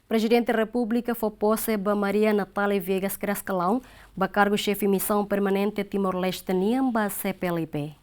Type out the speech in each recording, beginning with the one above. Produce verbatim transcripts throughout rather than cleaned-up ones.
Prezidente Repúblika fó pose ba Maria Natália Viegas Carrascalão ba kargu xefe Misaun Permanente Timor-Leste nian ba C P L P.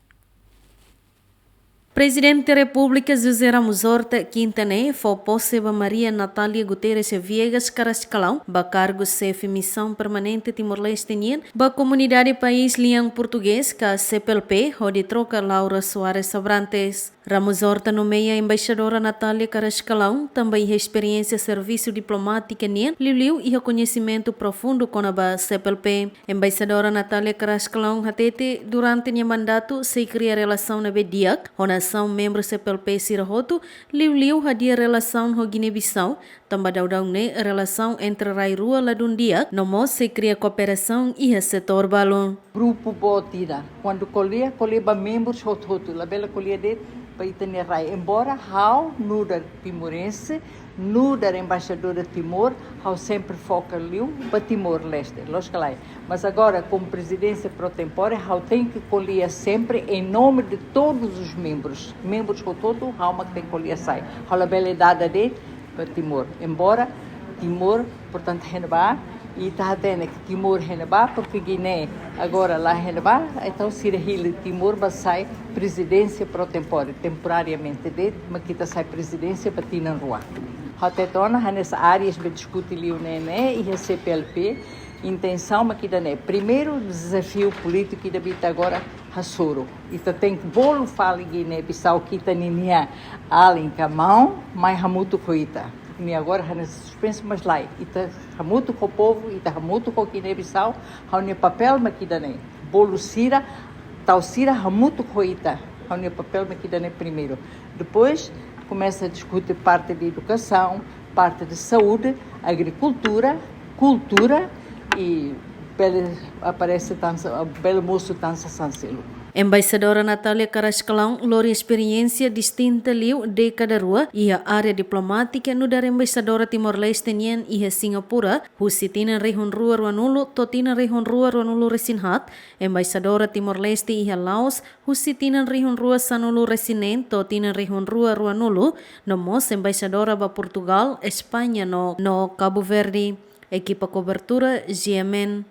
Prezidente Repúblika José Ramos Horta kinta ne'e fó pose ba Maria Natália Guterres Viegas Carrascalão ba kargu xefe Misaun Permanente Timor-Leste nian ba Komunidade País Lian Portugés ka C P L P, hodi troka Laura Soares Abrantes. Ramos Horta nomeia Embaixadora Natália Carrascalão tanba iha esperiénsia servisu diplomátika nian, liuliu iha koñesimentu profundu kona-ba C P L P. Embaixadora Natália Carrascalão hatete durante nia mandatu sei kria relasaun ne'ebé di'ak ho nasaun membru C P L P sira hotu, liuliu hadi'a relasaun ho Guiné-Bissau, tanba daudaun ne'e relasaun entre rai rua ladún di'ak, no mós sei kria kooperasaun iha setór balu. Grupu boot ida. Kuandu ko'alia, ko'alia ba membrus hotu-hotu. Labele ko'alia de'it ba ita-nia rai. Embora ha'u nu'udar timorense, nu'udar embaixadora Timor, ha'u sempre foka liu ba Timor-Leste. Loos ka lae. Mas agora, komu prezidénsia pro tempore, ha'u tenke ko'alia sempre em nome de todos os membros. Membrus hotu-hotu, ha'u mak tenke ko'alia sai. Ha'u labele dada de'it ba Timor. Embora Timor, portantu, iha ne'ebá, ita hatene katak Timor iha ne'ebá, porque Guiné agora la iha ne'ebá, entaun sira hili Timor ba sai prezidénsia pro tempore, temporariamente de'it, mak ita sai prezidénsia ba tinan rua. Ha'u hatete ona, hanesan áreas be diskute liu ne'e, ne'e, iha C P L P, intensaun mak ida-ne'e. Primeiru dezafiu polítiku ida be ita agora hasoru. Ita tenke bolu fali Guiné-Bissau katak ita ninia alin ka maun, mai hamutuk ho ita. Nia agora hanesan suspensu, mas lae, ita hamutuk ho povu, ita hamutuk ho Guiné-Bissau, ha'u-nia papél mak ida-ne'e. Bolu sira, tau sira hamutuk ho ita, ha'u-nia papél mak ida-ne'e primeiru. Depois, komesa diskute parte de edukasaun, parte de saúde, agrikultura, kultura i bele aparese tan sa-, bele mosu tan sasán seluk. Embaixadora Natália Carrascalão lori esperiénsia distinta liu dékada rua iha área diplomátika nu'udar embaixadora Timor-Leste nian iha Singapura, husi tinan rihun rua ruanulu to'o tinan rihun rua ruanulu resin haat, embaixadora Timor-Leste iha Laos, husi tinan rihun rua sanulu resin neen to'o tinan rihun rua ruanulu, no mós embaixadora ba Portugal, España no, no Cabo Verde. Ekipa kobertura, G M N.